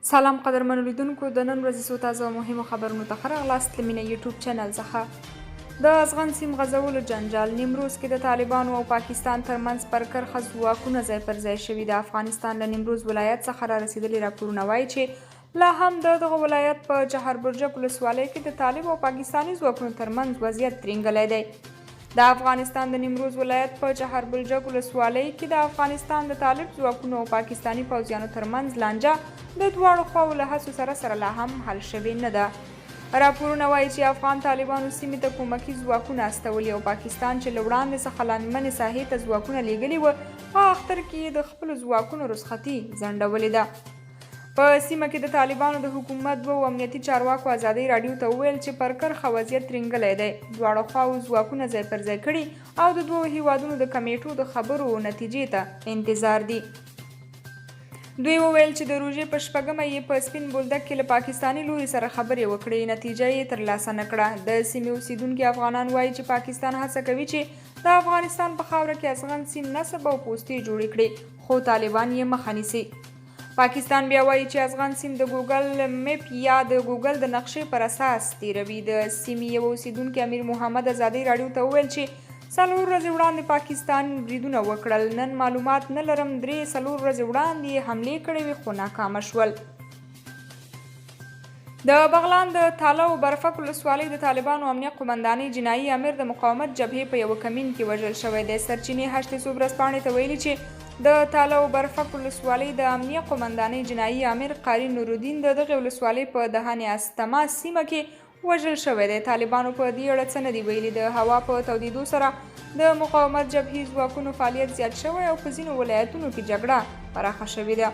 سلام قدرمنو لیدونکو، د نن ورځې څو تازه او مهمو خبرونو ته ښه راغلاست له مینه یوټیوب چینل څخه. د ازغن سیم غځولو جنجال، نیمروز کې د طالبانو او پاکستان ترمنځ پر کرښه ځواکونه ځای پر ځای شوي. د افغانستان له نیمروز ولایت څخه را رسېدلي راپورونه وايي چې لا هم د دغه ولایت په چهاربرجک ولسوالۍ کې د طالب او پاکستاني ځواکونو ترمنځ وضعیت ترینګلی دی. د افغانستان د نیمروز ولایت په چهاربلجک ولسوالۍ کې د افغانستان د طالب ځواکونو او پاکستاني پوځیانو ترمنځ لانجه د دواړو خواوو له هڅو سره سره لا هم حل شوې نه ده. راپورونه وايي چې افغان طالبانو سیمې ته کومکي ځواکونه استولي او پاکستان چې له وړاندې څخه لانجمنې ساحې ته ځواکونه لیږلي و، په اختر کې یې د خپلو ځواکونو رخصتي ځنډولې ده. په سیمه کې د طالبانو د حکومت دوو امنیتي چارواکو ازادۍ راډیو ته وویل چې پر کرښه وضعیت ترینګلی دی، دواړو خواوو ځواکونه ځای پر ځای کړي او د دوو هیوادونو د کمېټو د خبرو نتیجې ته انتظار دي. دوی وویل چې د روژې په شپږمه یې په سپین بولدک کې له پاکستاني لوري سره خبرې وکړې، نتیجه یې ترلاسه نه کړه. د سیمې اوسېدونکي افغانان وايي چې پاکستان هڅه کوي چې د افغانستان په خاوره کې ازغن سیم نصب او پوستې جوړې کړي، خو طالبان یې مخه نیسي. پاکستان بیا وايي چې ازغن سیم د ګوګل مپ یا د ګوګل د نقشې پر اساس تېروي. د سیمې یوه اوسېدونکي امیر محمد ازادۍ راډیو ته وویل چې څلور ورځې وړاندې پاکستان بریدونه وکړل، نن معلومات نه لرم، درې څلور ورځې وړاندې یې حملې کړې وې خو ناکامه شول. د بغلان د تاله او برفک ولسوالۍ د طالبانو امنیه قومندانۍ جنایي امر د مقاومت جبهې په یوه کمین کې وژل شوی دی. سرچینې هشت صبح ورځپاڼې ته ویلي چې د تاله او برفک ولسوالۍ د امنیه قومندانۍ جنایي امر قاري نورالدین د دغې ولسوالۍ په دهن استما سیمه کې وژل شوی دی. طالبانو په دې اړه څه نه دي ویلي. د هوا په تودېدو سره د مقاومت جبهې ځواکونو فعالیت زیات شوی او په ځینو ولایتونو کې جګړه پراخه شوې ده.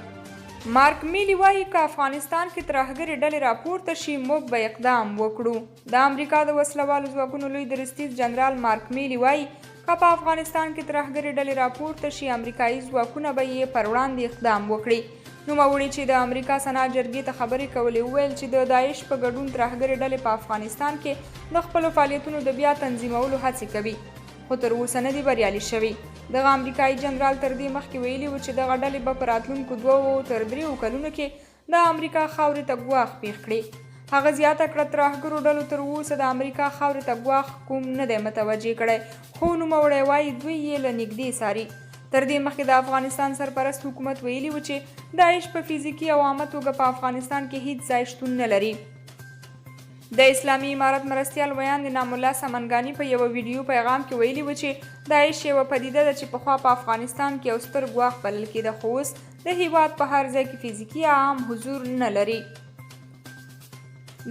مارک میلي وايي، که افغانستان کې ترهګرې ډلې راپورته شي، موږ به اقدام وکړو. د امریکا د وسله والو ځواکونو لوی درستیز جنرال مارک میلي وايي، که په افغانستان کې ترهګرې ډلې راپورته شي، امریکايي ځواکونه به یې پر وړاندې اقدام وکړي. نوموړي چې د امریکا سنا جرګې ته خبرې کولې وویل چې د داعش په ګډون ترهګرې ډلې په افغانستان کې د خپلو فعالیتونو د بیا تنظیمولو هڅې کوي، خو تر اوسه نه دي بریالي شوي. دغه امریکايي جنرال تر دې مخکې ویلي و چې دغه ډلې به په راتلونکو دوو تر دریو کلونو کې د امریکا خاورې ته ګواښ پېښ کړي. هغه زیاته کړه، ترهګرو ډلو تر اوسه د امریکا خاورې ته ګواښ کوم نه دی متوجه کړی، خو نوموړی وايي، دوی یې له نږدې څاري. تر دې مخکې د افغانستان سرپرست حکومت ویلي و چې داعش په فزیکي او عامه توګه په افغانستان کې هیڅ ځای شتون نه لري. د اسلامي امارت مرستیال ویاند انعام الله سمنګاني په یوه ویډیو پیغام کې ویلي و چې داعش یوه پدیده ده چې پخوا په افغانستان کې یو ستر ګواښ بلل کېده، خو اوس د هېواد په هر ځای کې فزیکي یا عام حضور نه لري.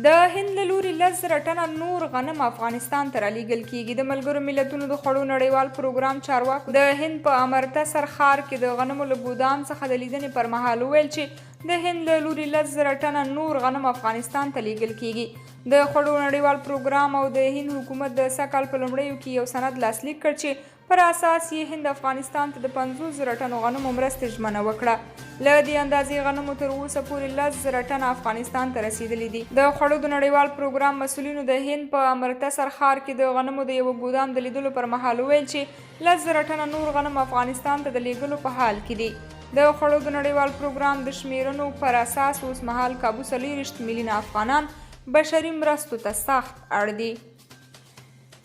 د هند له لوري 10,000 ټنه نور غنم افغانستان ته رالیږل کیږي. د ملګرو ملتونو د خوړو نړیوال پروګرام چارواکو د هند په امرتسر ښار کې د غنمو له ګودام څخه د لیدنې پر مهال وویل چې د هند له لوري 10,000 ټنه نور غنم افغانستان ته لیږل کیږي. د خوړو نړیوال پروګرام او د هند حکومت د سږکال په لومړیو کې یو سند لاسلیک کړ چې پر اساس یې هند افغانستان ته د 50,000 ټنو غنمو مرستې ژمنه وکړه. له دې اندازې غنمو تر اوسه پورې 10,000 ټنه افغانستان ته رسېدلي دي. د خوړو د نړیوال پروګرام مسؤلینو د هند په امرتسر ښار کې د غنمو د یوه ګودام د لیدلو پر مهال وویل چې 10,000 ټنه نور غنم افغانستان ته د لېږلو په حال کې دي. د خوړو د نړیوال پروګرام د شمېرنو پر اساس اوسمهال کابو 24 میلیونه افغانان بشري مرستو ته سخت اړ دي.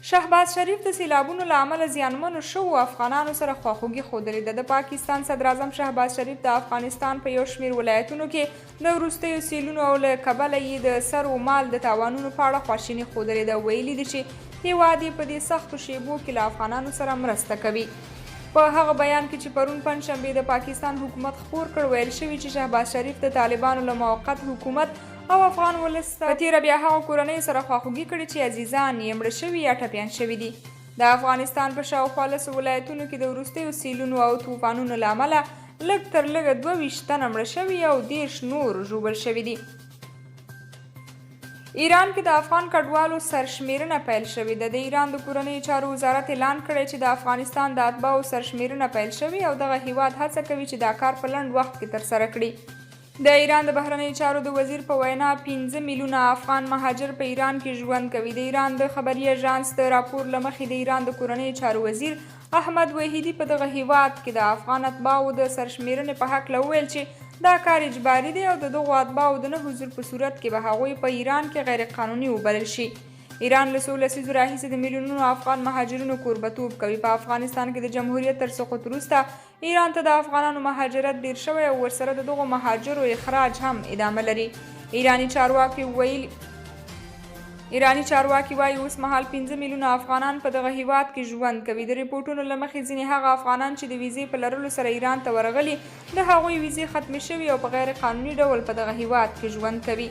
شهباز شریف د سیلابونو له امله زیانمنو شوو افغانانو سره خواخوږي ښودلې ده. د پاکستان صدراعظم شهباز شریف د افغانستان په یو شمېر ولایتونو کې د وروستیو سیلونو او له کبله یې د سر و مال د تاوانونو په اړه خواشیني ښودلې ده او ویلي دي چې هېواد یې په دې سختو شېبو کې له افغانانو سره مرسته کوي. په هغه بیان کې چې پرون پنجشنبې د پاکستان حکومت خپور کړ، ویل شوي چې شهباز شریف د طالبانو له موقت حکومت او افغان ولس په تېره بیا هغو کورنیو سره خواخوږي کړې چې عزیزان یې مړه شوي یا ټپیان شوي دي. د افغانستان په شاوخوا لسو ولایتونو کې د وروستیو سیلونو او توفانونو له امله لږ تر لږه 22 تنه مړه شوي او 30 نور ژوبل شوي دي. ایران کې د افغان کډوالو سرشمېرنه پیل شوې ده. د ایران د کورنیو چارو وزارت اعلان کړی چې د افغانستان د اتباعو سرشمېرنه پیل شوې او دغه هیواد هڅه کوي چې دا کار په لنډ وخت کې ترسره کړي. د ایران د بهرنیو چارو د وزیر په وینا، 5 میلیونه افغان مهاجر په ایران کې ژوند کوي. د ایران د خبري اژانس د راپور له مخې، د ایران د کورنیو چارو وزیر احمد وحیدي په دغه هیواد کې د افغان اتباعو د سرشمېرنې په هکله وویل چې دا کار اجباري دی او د دغو اتباعو د نه حضور په صورت کې به هغوی په ایران کې غیرقانوني وبلل شي. ایران له څو لسیزو راهیسې د میلیونونو افغان مهاجرینو کوربتوب کوي. په افغانستان کې د جمهوریت تر سقوط وروسته ایران ته د افغانانو مهاجرت ډیر شوی او ورسره د دغو مهاجرو اخراج هم ادامه لري. ایراني چارواکي ویلي ایراني چارواکي وايي اوس مهال 5 میلیونه افغانان په دغه هیواد کې ژوند کوي. د رپوټونو له مخې ځینې هغه افغانان چې د ویزې په لرلو سره ایران ته ورغلي، د هغوی ویزې ختمې شوي او په غیر قانوني ډول په دغه هیواد کې ژوند کوي.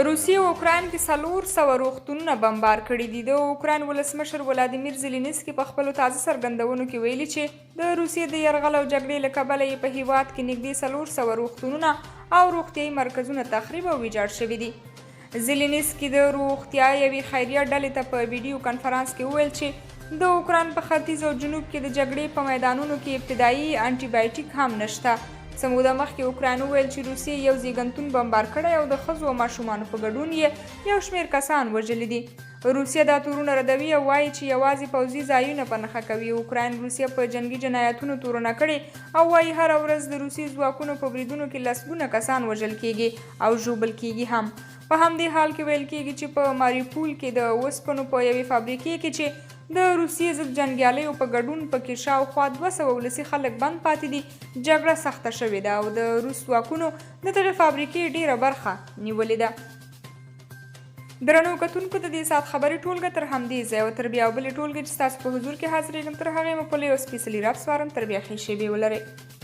روسیې اوکراین کې 400 روغتونونه بمبار کړي دي. د اوکراین ولسمشر ولادیمیر زیلینسکي په خپلو تازه څرګندونو کې ویلي چې د روسیې د یرغل او جګړې له کبله یې په هیواد کې نږدې 400 روغتونونه او روغتیايي مرکزونه تخریب او ویجاړ شوي دي. زیلینسکي د روغتیا یوې خیریه ډلې ته په ویډیو کنفرانس کې وویل چې د اوکراین په ختیځ او جنوب کې د جګړې په میدانونو کې ابتدایي انټي بایوټیک هم نشته. څه موده مخکې اوکراین وویل چې روسیې یو زیږنتون بمبار کړی او د ښځو او ماشومانو په ګډون یې یو شمېر کسان وژلي دي. روسیه دا تورونه ردوي او وايي چې یوازې پوځي ځایونه په نښه کوي. اوکراین روسیه په جنګي جنایتونو تورنه کړې او وايي هره ورځ د روسي ځواکونو په بریدونو کې لسګونه کسان وژل کېږي او ژوبل کېږي هم. په همدې حال کې ویل کېږي چې په ماریوپول کې د اوسپنو په یوې فابریکې کې چې د روسیې ضد جنګیالیو په ګډون په کې شاوخوا 200 ولسي خلک بند پاتې دي، جګړه سخته شوې ده او د روس ځواکونو د دغې فابریکې ډېره برخه نیولې ده. درنو کتونکو، د دې ساعت خبري ټولګه تر همدې ځایه او تر بیا بلې ټولګې چې ستاسو په حضور کې حاضرېږم، تر هغې مو په لوی او سپېڅلي رب سپارم. تر بیا ښې شېبې ولرئ.